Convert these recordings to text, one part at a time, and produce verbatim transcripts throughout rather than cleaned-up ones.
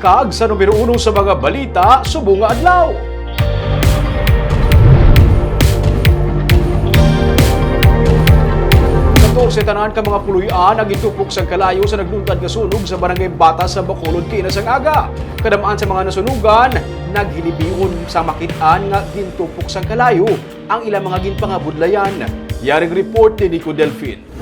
Kag sa numero uno sa mga balita subong nga adlaw. Katorse tanan ka mga puloy-an ang gintupok sang kalayo sa nagluntad nga sunog sa Barangay Bata sa Bacolod kaina sang aga. Kadam-an sa mga nasunugan, naghilibion sa makit-an nga gintupok sang kalayo ang ilang mga ginpangabudlayan. Yaring report ni Nico Delfin.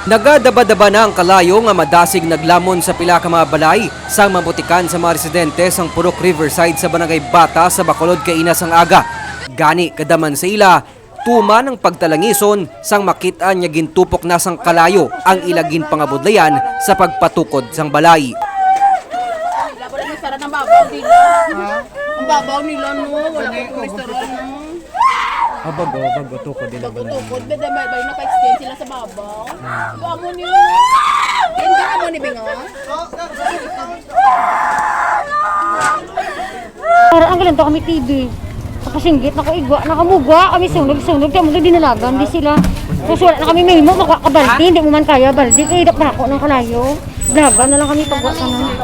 Nagadabadaba na ang kalayo nga madasig naglamon sa pila ka mga balay sang mabutikan sa mga residente sang Purok Riverside sa Barangay Bata sa Bacolod kaina sang aga. Gani, kadaman sa ila, tuman ang pagtalangison sang makit-an nga gintupok na sang kalayo ang ila ginpangabudlayan sa pagpatukod sang balay. Wala pa rin, sara ng babaw nila. Ha? Ang babaw nila, no? Wala pa pong restaurant, no? Ah, bago, bago, tukod din ang balay. Tukod, beda may, may naka-extend sila sa babaw. Hmm. Yung amo nila. Hindi amo ni Bingo? Para ang galanto kami T V. Sa pasinggit na ko igwa, nakamugwa kami sunog, sunog, kaya mo dinalagan, di sila. Tapos wala na kami mahimo, makuha ka balde, hindi mo man kaya balde, kaya dako ng kalayo. Blaga na lang kami pagwa sa nang.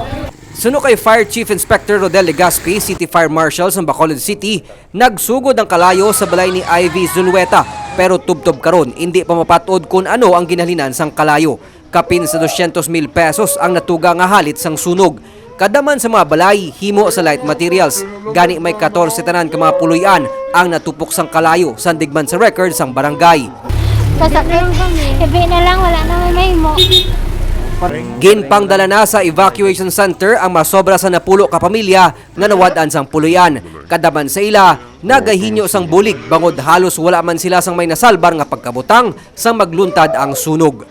Suno kay Fire Chief Inspector Rodel Legaspi, City Fire Marshal sang Bacolod City, nagsugod ang kalayo sa balay ni Ivy Zulueta, pero tubtob karon indi pa mapat-od kun ano ang ginhalinan sang kalayo. Kapin sa dosyentos mil pesos ang natuga nga halit sang sunog. Kadaman sa mga balay, himo sa light materials. Gani may katorse tanan ka mga puloy-an ang natupok sang kalayo, sandig man sa record sang barangay. Kasakit. Ibi na lang, wala na may mahimo. Ginpangdala na sa evacuation center ang masobra sa napulo ka pamilya nga nawad-an sang puloy-an. Kadaman sa ila, nagahinyo sang bulig bangod halos wala man sila sang may nasalbar nga pagkabutang sang magluntad ang sunog.